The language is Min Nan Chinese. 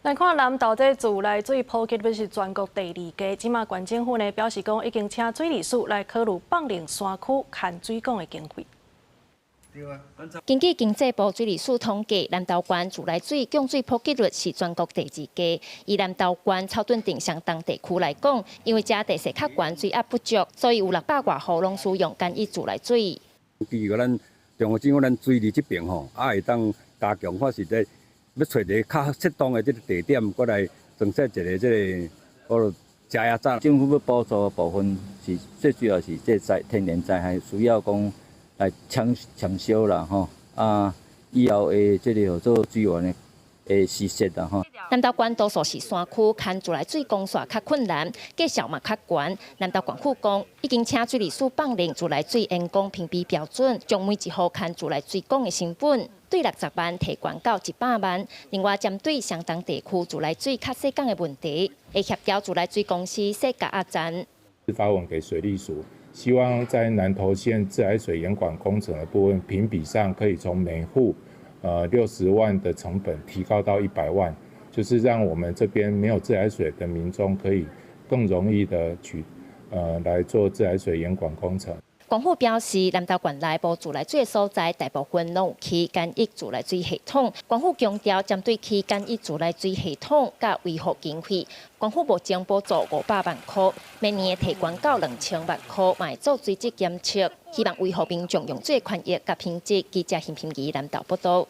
來看南投這自來水普及率是全國第二低，這馬縣政府呢表示講已經請水利署來考慮放靈山區牽水管的經費。根據經濟部水利署統計，南投縣自來水供水普及率是全國第二低。以南投縣草屯鎮雙東地區來講，因為這地勢較懸，水壓不足，所以有600外戶攏使用簡易自來水。基於咱中央政府，咱水利這邊吼，啊會當加強，或是咧欲揣一个較適當的這个地點，過來裝設一个這个嗰加壓站。政府欲補助的部分是最主要是這災天然災害需要講來搶搶修啦吼，啊以後的這个叫做水源的的施設啦吼。南投縣多數是山區，牽自來水管線較困難，價數嘛較懸。南投縣府講，已經請水利署放靈自來水員工評比標準，將每一戶牽自來水管的成本對60萬提懸到100萬。另外，針對雙東地區自來水較細管的問題，會協調自來水公司設加壓站。發文給水利署，希望在南投縣自來水延管工程的部分評比上，可以從每戶60萬的成本提高到100萬。就是讓我們這邊沒有自來水的民眾可以更容易的取，來做自來水延管工程。縣府表示，南投縣內無自來水的所在，大部分攏有起簡易自來水系統。縣府強調，針對起簡易自來水系統佮維護經費，縣府目前補助500萬箍，明年會提懸到2000萬箍，嘛會做水質檢測，希望維護民眾用水權益佮品質。記者邢品儀南投報道。